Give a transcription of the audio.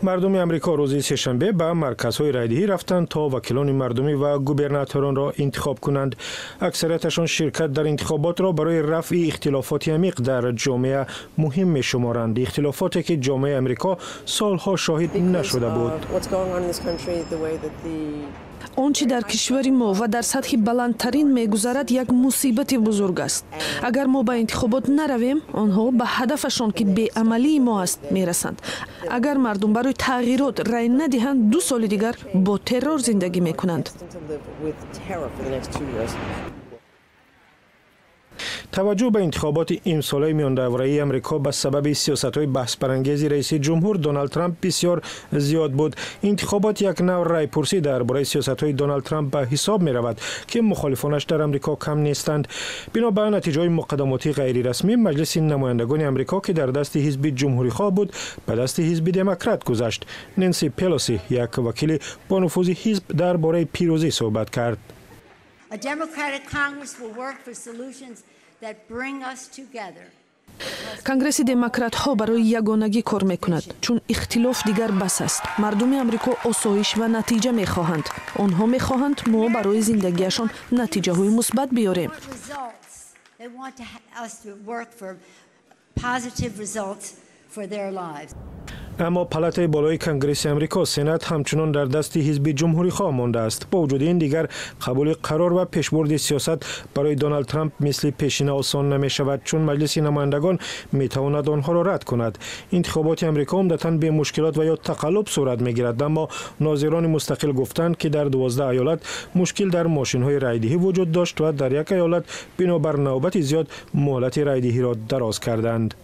Мардуми Амрико рӯзи сешанбе ба марказҳои райдиҳӣ рафтанд, то вакилони мардумӣ ва губернаторонро интихоб кунанд. Аксарияташон ширкат дар интихоботро барои рафъи ихтилофоти амиқ дар ҷомеа муҳим мешуморанд, ихтилофоте ки ҷомеаи Амрико солҳо шоҳид нашуда буд. Он чӣ дар кишвари мо ва дар сатҳи баландтарин мегузарад, як мусибати бузург аст. Агар мо ба интихобот наравем, онҳо ба ҳадафашон, ки беамалии мо аст, мерасанд. Агар мардум барои тағйирот рай надиҳанд, 2 соли дигар бо террор зиндагӣ мекунанд. Таваҷҷӯҳ ба интихоботи имсолаи миёндавраии Амрико ба сабаби сиёсатҳои баҳсбарангези раиси ҷумҳур Доналд Трамп бисёр зиёд буд. Интихобот як нав райпурсӣ дар бораи сиёсатҳои Доналд Трамп ба ҳисоб меравад, ки мухолифонаш дар Амрико кам нестанд. Бино ба натиҷаҳои муқаддамотии ғайрирасмӣ, Маҷлиси намояндагони Амрико, ки дар дасти ҳизби ҷумҳурихоҳ буд, ба дасти ҳизби демократ гузашт. Ненси Пелоси, як вакили бонуфузи ҳизб, дар бораи пирӯзӣ суҳбат кард. A Democratic Congress will work for solutions that bring us together. Конгресси демократҳо барои ягонагӣ кор мекунад, чун ихтилоф дигар бас аст. Мардуми Амрико осоиш ва натиҷа мехоҳанд. Онҳо мехоҳанд мо барои зиндагиашон натиҷаҳои мусбат биёрем. Results. They want us to work for positive results for their lives. Аммо палатаи болои Конгресси Амрико, Сенат, ҳамчунон дар дасти ҳизби ҷумҳурихоҳ мондааст. Бо вуҷуди ин, дигар қабули қарор ва пешбурди сиёсат барои Доналд Трамп мисли пешина осон намешавад, чун Маҷлиси намояндагон метавонад онҳоро рад кунад. Интихоботи Амрико умдатан бемушкилот ва ё тақаллуб сурат мегирад, аммо нозирони мустақил гуфтанд, ки дар 12 аёлат мушкил дар мошинҳои райдиҳӣ вуҷуд дошт ва дар як аёлат бинобар навбати зиёд муҳлати райдиҳиро дароз карданд.